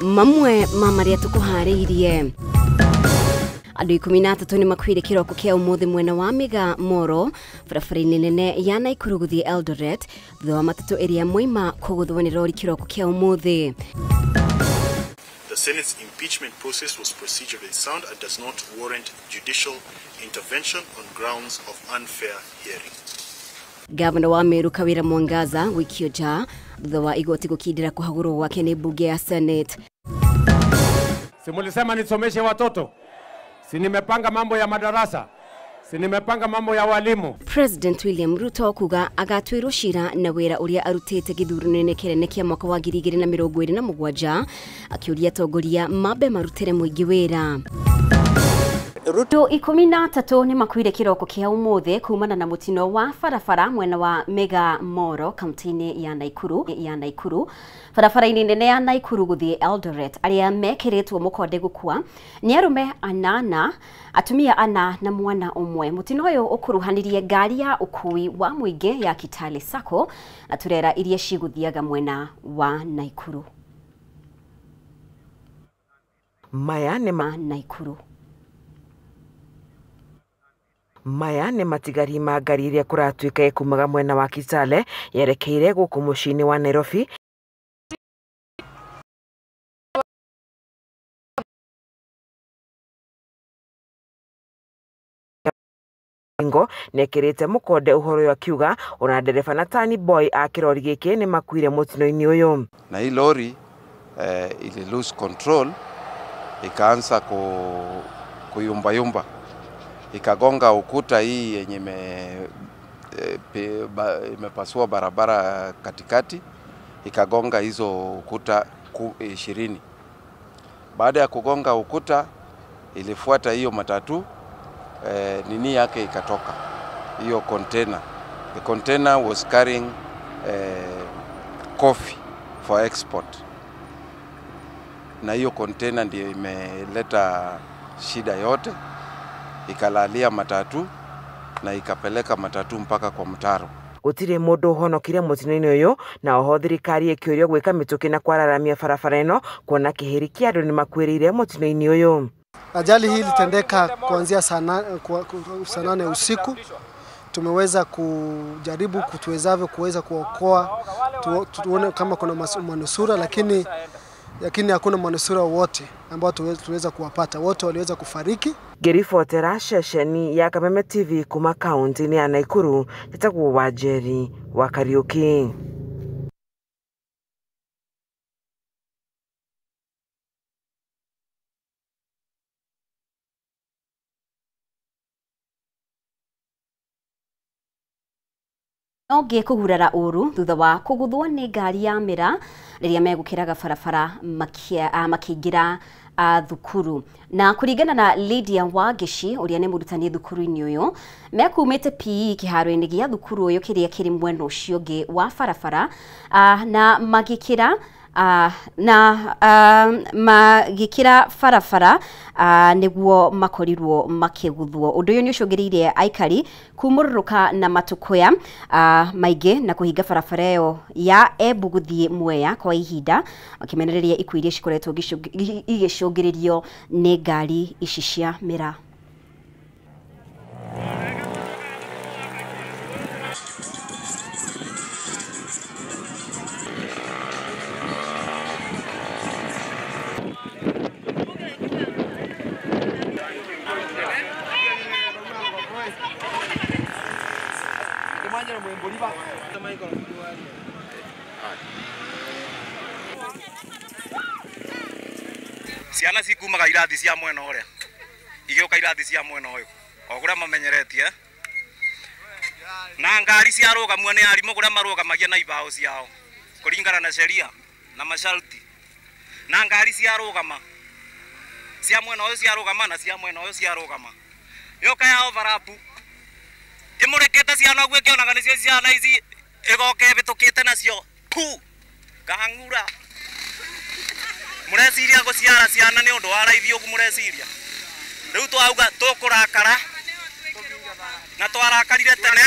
Mamwe ma marĩa tũkũharĩirie. Andũ 13 nĩ makuire kĩroko kĩa ũmũthĩ mwena wa Miga Moro barabara-inĩ nene ya Naikuru gũthiĩ Eldoret thutha wa matatũ ĩrĩa moima kũgũthwo nĩ rori kĩroko kĩa ũmũthĩ. The Senate's impeachment process was procedurally sound and does not warrant judicial intervention on grounds of unfair hearing. Gavana wa Meru Kawira Mwangaza wikio nja thutha wa igoti gũkindĩra kũhagũrwo gwake nĩ mbunge ya Senate. Si mulisema nisomeshe watoto? Si nimepanga mambo ya madarasa? Si nimepanga mambo ya walimu? President William Ruto kuga agatuĩrwo cira na wĩra ũrĩa arutĩte gĩthurano-inĩ kĩnene kĩa mwaka wa 2027 akĩũria atongoria mambe marutĩre mũingĩ wĩra. Ruto 13 nĩ makuire kĩroko kĩa ũmũthĩ kumana na mũtino wa barabara mwena wa Mega Moro kaunti-inĩ ya Naikuru barabara-inĩ nene ya Naikuru gũthiĩ Eldoret. Arĩa mekĩrĩtwo mũkonde gũkua nĩ arũme 8, atumia 4 na mwana ũmwe. Mũtino ũyũ ũkuruhanirie ngari ya ũkui wa mũingĩ ya Kitale Sacco na turera iria cigũthiaga mwena wa Naikuru. Maya nĩ ma Naikuru. Maya nĩ matigari ma ngari iria kũratuĩka ĩkumaga mwena wa Kitale yerekeire gũkũ mũciĩ-inĩ wa Nairobi. Ngo nekĩrĩte mũkonde ũhoro ũyũ akiuga ona ndereba na tani boy a kĩrori gĩkĩ nĩ makuire mũtino-inĩ ũyũ. Na hii lori ili lose control ikaanza kuyumbayumba, ikagonga ukuta hii yenye imepasua barabara katikati, ikagonga hizo ukuta 20. Baada ya kugonga ukuta ilifuata hiyo matatu, nini yake ikatoka hiyo container. The container was carrying coffee for export, na hiyo container ndiyo imeleta shida yote, ikalalia matatu na ikapeleka matatu mpaka kwa mtaro. Gũtirĩ mũndũ ũhonokire mũtino-inĩ ũyũ na oho thirikari ĩkĩũrio gwĩka mĩtũkĩ na kwararamia barabara ĩno kuona kĩhĩri kĩa andũ nĩmakuĩrĩire mũtino-inĩ ũyũ. Ajali hii ilitendeka kuanzia saa 8 usiku. Tumeweza kujaribu kutuwezavyo kuweza kuokoa, tuone kama kuna manusura, lakini hakuna manusura wote ambao tuweza kuwapata. Wote waliweza kufariki. Ngĩribotera ceceni ya Kameme TV kuma kaunti-inĩ ya Naikuru, njĩtagwo Wanjeri wa Kariuki. Ũngĩ kũgurara ũru thutha wa kũgũthwo nĩ ngari ya mĩra rĩrĩa megũkĩraga barabara makĩingĩra thukuru. Na kũringana na Lydia Wangici ũrĩa nĩ mũrutani thukuru-inĩ ũyũ, mekumĩte PE kĩharo-inĩ gĩa thukuru ũyũ kĩrĩa kĩrĩ mwena ũcio ũngĩ wa barabara na magĩkĩra barabara nĩguo makorirwo makĩguthwo. Ũndũ ũyũ nĩ ũcũngĩrĩirie aikari kumũrũrũka na matũkũya maingĩ na kũhinga barabara ĩyo ya Embu gũthiĩ Mwea kwa ihinda makĩmenereria ikuũ iria cikoretwo igĩcũngĩrĩrio nĩ ngari ici cia mĩraa. Ciana cikumaga irathi cia mwena ũrĩa igĩũka irathi cia mwena ũyũ o kũrĩa mamenyeretie, na ngari ciarũgamio nĩ arimũ kũrĩa marũgamagia na ibaũ ciao kũringana na sheria na masharti, na ngari ciarũgama cia mwena ũyũ ciarũgama na cia mwena ũyũ ciarũgama, yoka ya overlap ĩmũrĩkĩte ciana ũguo ĩkĩonaga nĩcio ciana ici ĩgoka ĩhĩtũkĩte nacio pu kang'ura. Mũreciria gũciara ciana nĩ ũndũ wa raithi ũguo mũreciria? Rĩu twauga tũkũrakara na twarakarire tene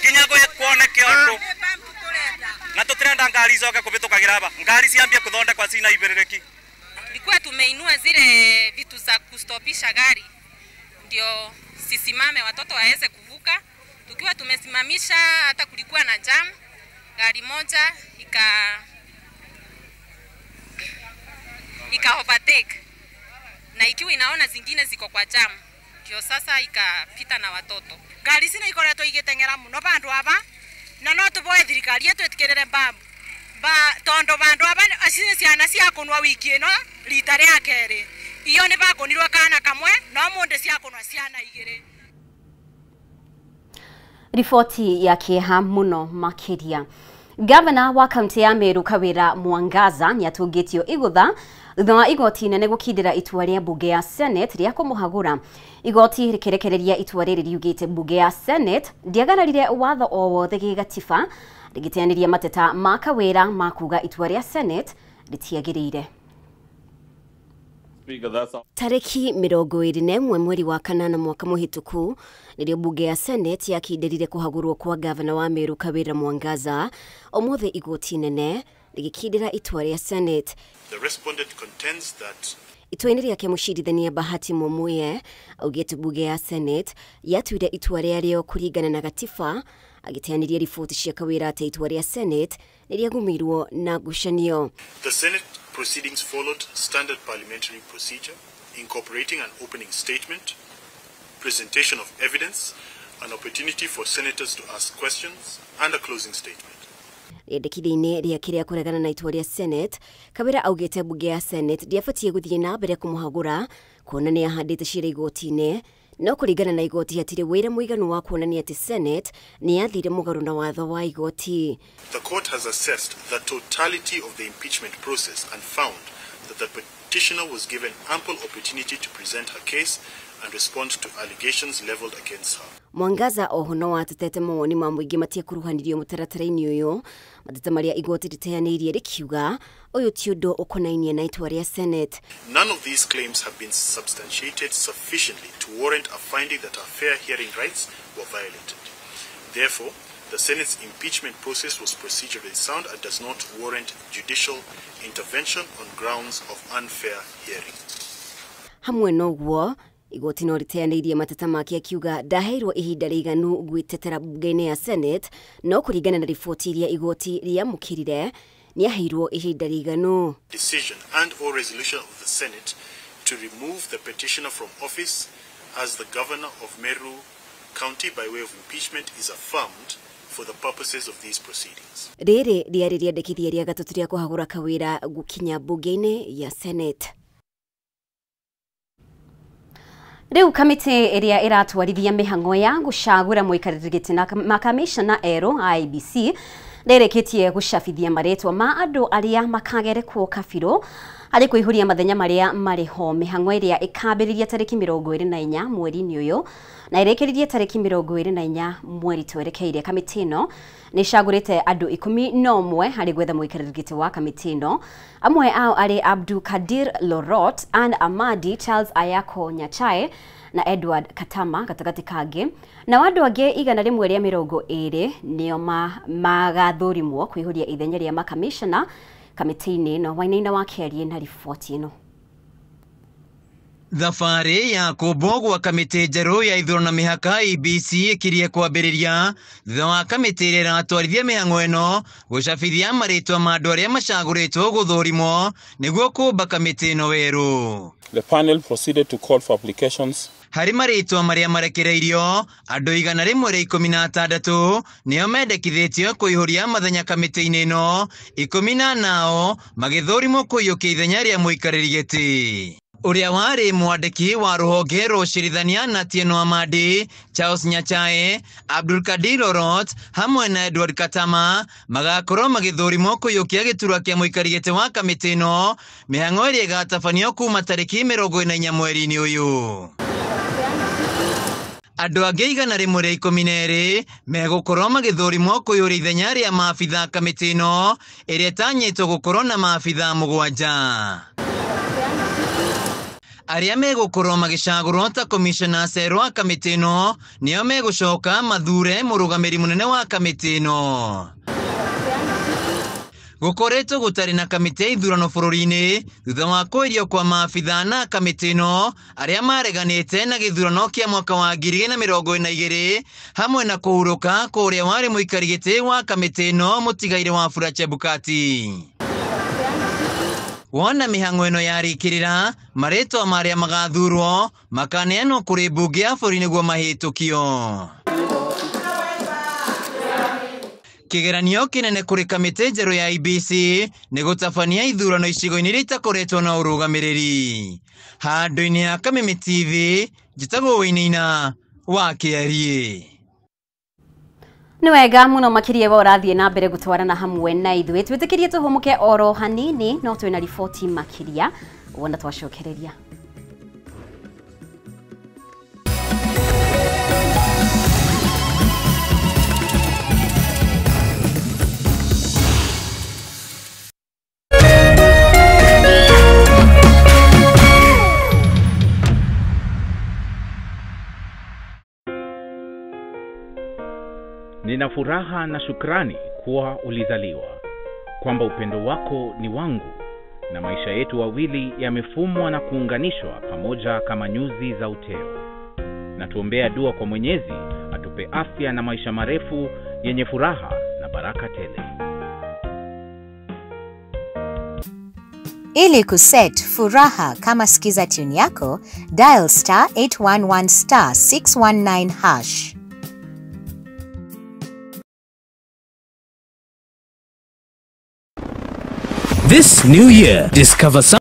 nginya kuoneke ũndũ, na tũtirenda ngari icoke kũhĩtũka. ithũkagira aba ngari ciambia kuthondekwa cina ibĩrĩrĩki. Tulikuwa tumeinua zile vitu za kustopisha gari ndio sisimame watoto waweze kuvuka. Tukiwa tumesimamisha, hata kulikuwa na jam, gari moja ika overtake na ikiwa inaona zingine ziko kwa jam, ndio sasa ikapita na watoto. Ngari cina ikoretwo igiteng'era muno bandu aba na no tuboe thirikari itwitikirire mbambu ba tondu bandu aba aci ciana ciakunwa wiki ino rita ria keri iyo ni bakunirwe kana kamwe no mundu ciakunwa ciana igiri. Riboti ya kieha muno makiria. Gavana wa kaunti ya Meru Kawira Mwangaza nĩatũngĩtio igũtha thutha wa igoti inene gũkindĩra itua rĩa mbunge ya Senate rĩa kũmũhagũra. Igoti rĩkĩrekereria itua rĩrĩ riugĩte mbunge ya Senate ndĩagararire watho o wothe gĩgatiba, rĩgĩteanĩria mateta ma Kawira ma kuga itua rĩa Senate rĩtiagĩrĩire. Tarĩki 21 mweri wa kanana mwaka mũhĩtũku nĩrĩo mbunge ya Senate yakindĩrire kũhagũrwo kwa gavana wa Meru Kawira Mwangaza. Ũmũthĩ igoti inene rĩgĩkindĩra itua rĩa Senate. The respondent contends that Itua-inĩ rĩake mũcirithania Bahati Mwamuye augĩte mbunge ya Senate yatuire itua rĩarĩo kũringana na gatiba, agĩteanĩria riboti cia Kawira atĩ itua rĩa Senate nĩrĩagũmĩirwo na ngucanio. The Senate proceedings followed standard parliamentary procedure, incorporating an opening statement, presentation of evidence, an opportunity for senators to ask questions, and a closing statement. Rĩendekithia-inĩ rĩake rĩa kũregana na itua rĩa Senate, Kawira augĩte mbunge ya Senate ndĩabatiĩ gũthiĩ na mbere kũmũhagũra kuona nĩahandĩte ciira igoti-inĩ, no kũringana na igoti hatirĩ wĩra mũiganu wa kuonania atĩ Senate nĩyathire mũgarũ na watho wa igoti. The court has assessed the totality of the impeachment process and found that the petitioner was given ample opportunity to present her case and respond to allegations leveled against her. Mwangaza oho no atetete mawoni ma mũingĩ matiakuruhanirio mũtaratara-inĩ ũyũ, mateta marĩa igoti rĩteanĩirie rĩkiuga ũyũ ti ũndũ ũkonainie na itua rĩa Senate. None of these claims have been substantiated sufficiently to warrant a finding that her fair hearing rights were violated. Therefore, the Senate's impeachment process was procedurally sound and does not warrant judicial intervention on grounds of unfair hearing. Hamwe noguo igoti no rĩteanĩirie mateta make akiuga ndaheirwo ihinda rĩiganu gwĩtetera mbunge-inĩ ya Senate, no kũringana na riboti iria igoti rĩamũkĩrire nĩaheirwo ihinda rĩiganu. Decision and or resolution of the Senate to remove the petitioner from office as the governor of Meru County by way of impeachment is affirmed for the purposes of these proceedings. Rĩrĩ rĩarĩ rĩendekithia rĩa gatatũ rĩa kũhagũra Kawira gũkinya mbunge-inĩ ya Senate. Rĩu kamĩtĩ ĩrĩa ĩratwarithia mĩhang'o ya gũcagũra mũikarĩri gĩtĩ na makamĩcana erũ IEBC nĩrĩkĩtie gũcabithia marĩtwa ma andũ arĩa makagerekwo kabirũ harĩ kũihũria mathenya marĩa marĩ ho. Mĩhang'o ĩrĩa ĩkambĩrĩria tarĩki 24 mweri-inĩ ũyũ na ĩrĩkĩrĩrie tarĩki 24 mweri twerekeire. Kamĩtĩ ĩno nĩĩcagũrĩte andũ 11 harĩ gwetha mũikarĩri gĩtĩ wa kamĩtĩ ĩno, amwe ao arĩ Abdul Kadir Lorot, Ann Amadi, Charles Ayako Nyachae na Edward Katama gatagatĩ kangĩ. Nao andũ angĩ 120 nĩo magathũrimwo kũihũria ithenya rĩa makamĩcana kamĩtĩ-inĩ ĩno. Wainaina wa Kĩarie na riboti ĩno. Thabarĩ ya kũmbwo gwa kamĩtĩ njerũ ya ithurano na mĩhaka IEBC ĩkirie kwambĩrĩria thutha wa kamĩtĩ ĩrĩa ĩratwarithia mĩhang'o ĩno gũcabithia marĩtwa ma andũ arĩa macagũrĩtwo gũthũrimwo nĩguo kũmba kamĩtĩ ĩno werũ. The panel proceeded to call for applications. Harĩ marĩtwa marĩa marekereirio, andũ 116 nĩo mendekithĩtio kũihũria mathenya kamĩtĩ-inĩ ĩno, 14 nao magĩthũrimwo kũiyũkia ithenya rĩa mũikarĩri gĩtĩ. Ũrĩa warĩ mwandĩki wa rũhonge rwa ũcirithania na Tieno Amadi, Charles Nyachae, Abdul Kadir Orot hamwe na Edward Katama magakorwo magĩthũrimwo kũiyũkia gĩturwa kĩa mũikari gĩtĩ wa kamĩtĩ ĩno, mĩhang'o ĩrĩa ĩgatabanio kuma tarĩki 44 mweri-inĩ ũyũ. Andũ angĩ 112 megũkorwo magĩthũrimwo kũiyũria ithenya rĩa maabitha kamĩtĩ ĩno ĩrĩa ĩtanyĩtwo gũkorwo na maabitha 7. Arĩa megũkorwo magĩcagũrwo ta commissioners erũ a kamĩtĩ ĩno nĩo megũcoka mathure mũrũgamĩri mũnene wa kamĩtĩ ĩno. Gũkoretwo gũtarĩ na kamĩtĩ ya ithurano bũrũri-inĩ thutha wa kweherio kwa maabithaa na kamĩtĩ ĩno arĩa mareganĩte na gĩthurano kĩa mwaka wa 2022 hamwe na kũhurũka kwa ũrĩa warĩ mũikari gĩtĩ wa kamĩtĩ ĩno mũtigaire Wafula Chebukati. Wona mĩhang'o ĩno yarĩkĩrĩra, marĩtwa marĩa magathurwo makaneanwo kũrĩ mbunge ya bũrũri nĩguo mahĩtũkio. Kĩgeranio kĩnene kũrĩ kamĩtĩ njerũ ya IEBC nĩ gũtabania ithurano icigo-inĩ iria itakoretwo na ũrũgamĩrĩri. Handũ-inĩ ha Kameme TV, njĩtagwo Wainaina wa Kĩariĩ. Nĩ wega mũno makĩria we ũrathiĩ na mbere gũtwarana hamwe na ithuĩ. Twĩtĩkĩrie tũhũmũke oro hanini, no twĩna riboti makĩria wona twacokereria. Nina furaha na shukrani kuwa ulizaliwa, kwamba upendo wako ni wangu na maisha yetu wawili yamefumwa na kuunganishwa pamoja kama nyuzi za uteo. Na tuombea dua kwa Mwenyezi atupe afya na maisha marefu yenye furaha na baraka tele. Ili kuset furaha kama skiza tune yako, dial *811 *619#. This new year, discover some